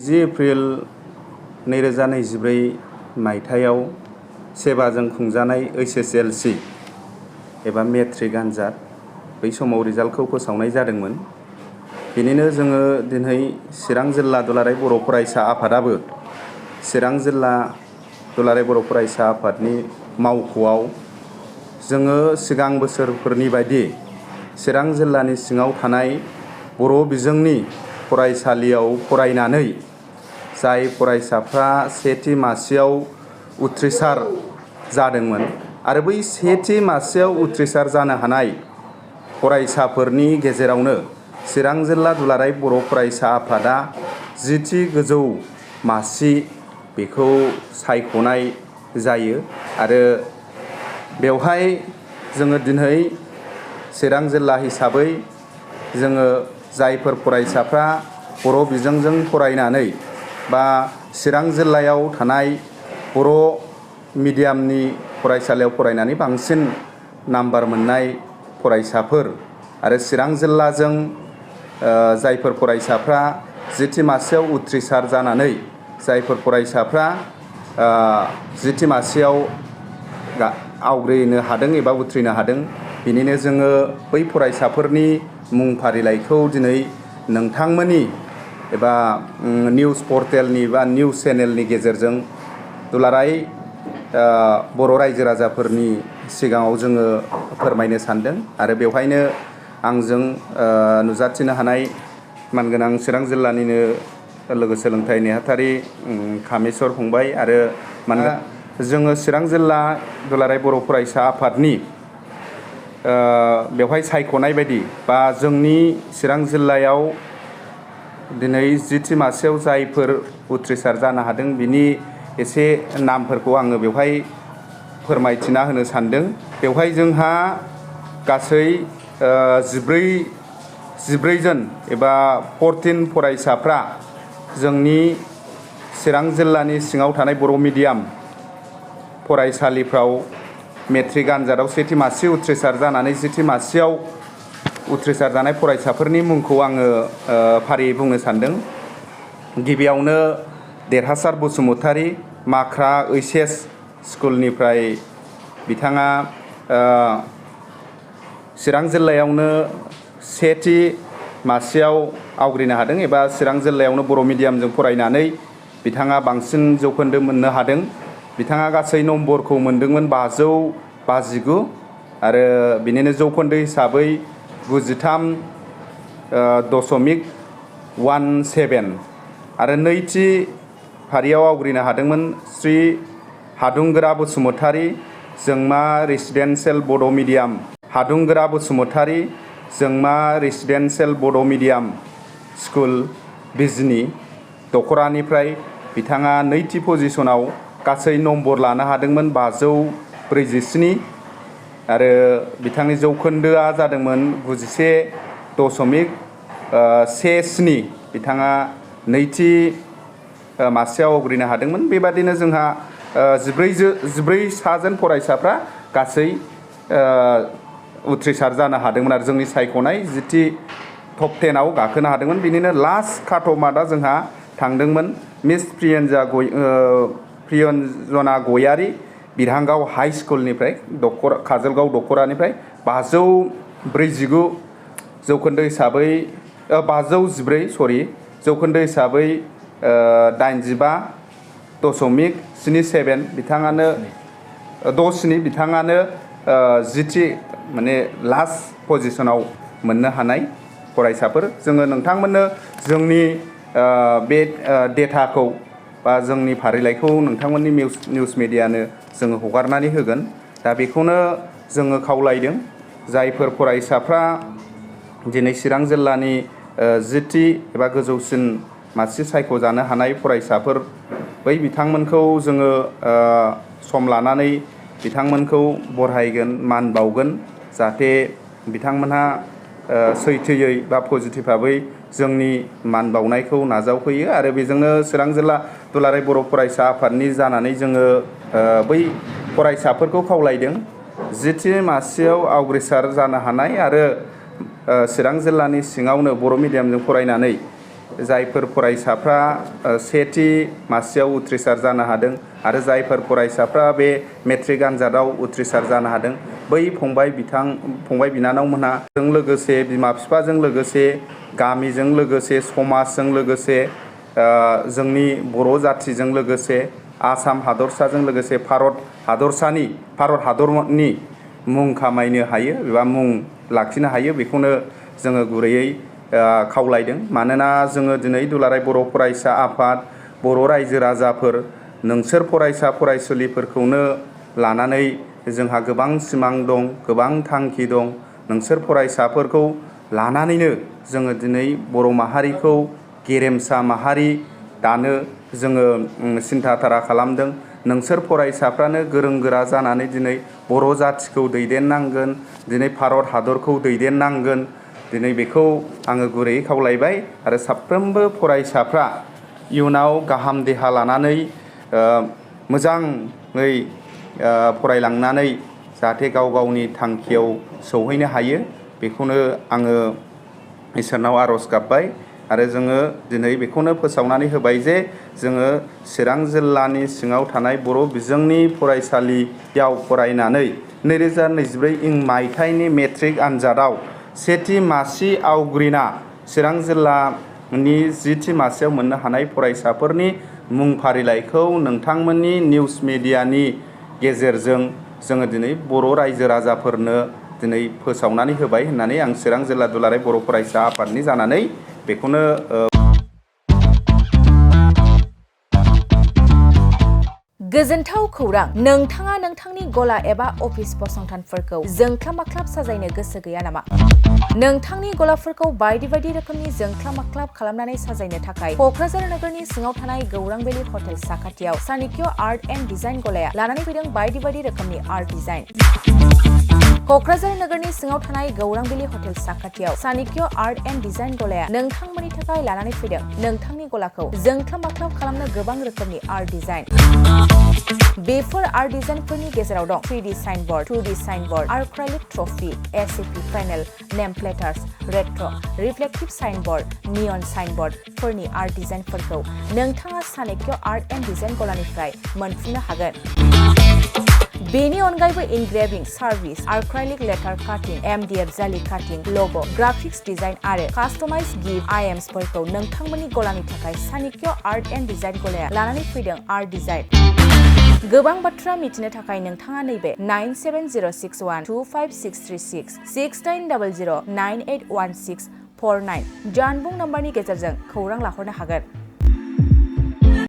10 April 2024 मायथाइयाव सेबाजों खुंजानाय HSLC एबा मेट्रिक आनजाद बै समाव रिजाल्टखौ फोसावनाय जादोंमोन। बेनिनो जोङो दिनै चिरां जिल्ला दुलाराय बर' फरायसा आफादाबो चिरां जिल्ला दुलाराय बर' फरायसा आफादनि मावख'आव जोङो सिगां बोसोरफोरनि बायदि चिरां जिल्लानि सिङाव थानाय बर' बिजोंनि फरायसालियाव फरायनानै जाय फरायसाफ्रा सेथि मासियाव उथ्रिसार जादोंमोन आरो बै सेथि मासियाव उथ्रिसार जानो हानाय फरायसाफोरनि गेजेरावनो चिरां जिल्ला दुलाराय बर' फरायसा आफादा जिथि गोजौ मासि बेखौ सायख'नाय जायो आरो बेवहाय जोङो दिनै चिरां जिल्ला हिसाबै जोङो जायफोर फरायसाफ्रा बर' बिजोंजों फरायनानै बा चिरां जिल्लायाव थानाय बर' मिडियामनि फरायसालियाव फरायनानै बांसिन नाम्बार मोननाय फरायसाफोर आरो चिरां जिल्लाजों जायफोर फरायसाफ्रा जिथि मासियाव उथ्रिसार जानानै जायफोर फरायसाफ्रा जिथि मासियाव आवग्रिनो हादों एबा उथ्रिनो हादों बिनिनो जोङो बै फरायसाफोरनि मुं फारिलाइखौ दिनै नोंथांमोननि एबा निउस पर्टेलनि बा निउस चेनेलनि गेजेरजों दुलाराय बर' रायजो राजाफोरनि सिगाङाव जोङो फोरमायनो सानदों आरो बेवहायनो आंजों नुजाथिनो हानाय मानगोनां चिरां जिल्लानिनो लोगो सोलोंथाइ नेहाथारि कामेस्वर फंबाय आरो जोङो चिरां जिल्ला दुलाराय बर' फरायसा आफादनि बेवहाय सायख'नाय बायदि बा जोंनि चिरां जिल्लायाव दिनै जिथि मासियाव जायफोर उथ्रिसार जानो हादों बिनि एसे नामफोरखौ आङो बेवहाय फोरमायथिना होनो सानदों। बेवहाय जोंहा गासै 14 जन एबा 14 फरायसाफ्रा जोंनि चिरां जिल्लानि सिङाव थानाय बर' मिडियाम फरायसालिफ्राव मेट्रिक आनजादाव सेथि मासि उथ्रिसार जानानै जिथि मासियाव उथ्रिसार जानाय फरायसाफोरनि मुंखौ आङो फारियै बुंनो सानदों। गिबियावनो देरहासार बसुमतारी माख्रा HS स्कुलनिफ्राय बिथाङा चिरां जिल्लायावनो सेथि मासियाव आवग्रिनो हादों एबा चिरां जिल्लायावनो बर' मिडियामजों फरायनानै बिथाङा बांसिन जौखोन्दो मोननो हादों। बिथाङा गासै नम्बरखौ मोनदोंमोन 529 आरो बिनिनो जौखोन्दो हिसाबै 93.17 आरो नैथि फारियाव आवग्रिनो हादोंमोन श्री हादुंगोरा बसुमतारी जोंमा रेसिडेन्सियेल बड' मिडियाम हादुंगोरा बसुमतारी जोंमा रेसिडेन्सियेल बड' मिडियाम स्कुल बिजनि दखरानिफ्राय बिथाङा नैथि पजिसनाव गासै नम्बर लानो हादोंमोन 547 आरो बिथांनि जौखोन्दोआ जादोंमोन 91.17 बिथाङा नैथि मासियाव आवग्रिनो हादोंमोन। बेबादिनो जोंहा 14 साजोन फरायसाफ्रा गासै उथ्रिसार जानो हादोंमोन आरो जोंनि सायख'नाय जिथि टप 10आव गाखोनो हादोंमोन। बिनिनो लास्ट काट अफ मार्कआ जोंहा थांदोंमोन मिस प्रियन्जना गयारी बिरहांगाव हाइ स्कुलनिफ्राय काजलगाव दखरानिफ्राय 549 जौखोन्दो हिसाबै 514 जौखोन्दो हिसाबै 85.77 बिथाङानो 67 बिथाङानो जिथि माने लास्ट पजिसनाव मोननो हानाय फरायसाफोर। जोङो नोंथांमोननो जोंनि बे डेटाखौ बा जोंनि फारिलाइखौ नोंथांमोननि निउस मिडियानो जोङो हगारनानै होगोन। दा बेखौनो जोङो खावलायदों जायफोर फरायसाफ्रा दिनै चिरां जिल्लानि जिथि एबा गोजौसिन मासि सायख'जानो हानाय फरायसाफोर बै बिथांमोनखौ जोङो सम लानानै बिथांमोनखौ बरायगोन मान बावगोन जाहाथे बिथांमोनहा सैथोयै बा पजिटिभ भाबै जोंनि मान बावनायखौ नाजावफैयो आरो बेजोंनो चिरां जिल्ला दुलाराय बर' फरायसा आफादनि जानानै जोङो बै फरायसाफोरखौ खावलायदों जिथि मासियाव आवग्रिसार जानो हानाय आरो चिरां जिल्लानि सिङावनो बर' मिडियामजों फरायनानै जायफोर फरायसाफ्रा सेथि मासियाव उथ्रिसार जानो हादों आरो जायफोर फरायसाफ्रा बे मेट्रिक आनजादाव उथ्रिसार जानो हादों बै फंबाय बिनानावमोनहा जों लोगोसे बिमा बिफाजों लोगोसे गामिजों लोगोसे समाजजों लोगोसे जोंनि बर' जाथिजों लोगोसे आसाम हादरसाजों लोगोसे भारत हादरनि मुं खामायनो हायो एबा मुं लाखिनो हायो बेखौनो जोङो गुरैयै खावलायदों। मानोना जोङो दिनै दुलाराय बर' फरायसा आफाद बर' रायजो राजाफोर नोंसोर फरायसा फरायसुलिफोरखौनो लानानै जोंहा गोबां सिमां दं, गोबां थांखि दं। नोंसोर फरायसाफोरखौ लानानैनो जोङो दिनै बर' माहारिखौ गेरेमसा माहारि दानो जोङो सिन्थाधारा खालामदों। नोंसोर फरायसाफ्रानो गोरों गोरा जानानै दिनै बर' जाथिखौ दैदेननांगोन, दिनै भारत हादरखौ दैदेननांगोन। दिनै बेखौ आङो गुरैयै खावलायबाय आरो साफ्रोमबो फरायसाफ्रा इयुनाव गाहाम देहा लानानै मोजाङै फरायलांनानै जाहाथे गाव गावनि थांखियाव सौहैनो हायो बेखौनो आङो इसोरनाव आर'ज गाबबाय। आरो जोङो दिनै बेखौनो फोसावनानै होबाय जे जोङो चिरां जिल्लानि सिङाव थानाय बर' बिजोंनि फरायसालियाव फरायनानै 2024 मायथाइनि मेट्रिक आनजादाव सेथि मासि आवग्रिना चिरां जिल्लानि जिथि मासियाव मोननो हानाय फरायसाफोरनि मुं फारिलाइखौ नोंथांमोननि निउस मिडियानि गेजेरजों जोङो दिनै बर' रायजो राजाफोरनो दिनै फोसावनानै होबाय होननानै आं चिरां जिल्ला दुलाराय बर' फरायसा आफादनि जानानै बेखौनो गोजोनथाव खौरां, नोंथाङा नोंथांनि गला एबा अफिस फसंथानफोरखौ जोंख्लाब माख्लाब साजायनो गोसो गैया नामा? नोंथांनि गलाफोरखौ बायदि रोखोमनि जोंख्लाब माख्लाब खालामनानै साजायनो थाखाय क'क्राझार नोगोरनि सिङाव थानाय गौरां भेलि हटेल साखाथियाव चाणक्य आर्ट एन्ड डिजाइन गलाया लानानै फैदों बायदि रोखोमनि आर्ट डिजाइन। क'क्राझार नोगोरनि सिङाव थानाय गौरां भेलि हटेल साखाथियाव चाणक्य आर्ट एन्ड डिजाइन गलाया नोंथांमोननि थाखाय लानानै फैदों नोंथांनि गलाखौ जोंख्लाब माख्लाब खालामनो गोबां रोखोमनि आर्ट डिजाइन। बेफोर आर्ट डिजाइनफोरनि गेजेराव दं 3D signboard, 2D signboard, acrylic trophy, ACP panel, name plates, retro', reflective signboard, neon साइनबोर्डफोरनि आर्ट डिजाइनफोरखौ नोंथाङा चाणक्य आर्ट एन्ड डिजाइन गलानिफ्राय मोनफुंनो हागोन। बेनि अनगायैबो इनग्रेविं सार्भिस, आर्क्राइलिक लेटार काटिं, MDF जालि काटिं, लग', ग्राफिक्स डिजाइन आरो कास्टमाइज गिफ्ट आइटेम्सफोरखौ नोंथांमोननि गलानि थाखाय चाणक्य आर्ट एन्ड डिजाइन गलाया लानानै फैदों आर्ट डिजाइन। गोबां बाथ्रा मिथिनो थाखाय नोंथाङा नैबे 9706125636 6800981649 जानबुं नम्बरनि गेजेरजों खौरां लाहरनो हागोन।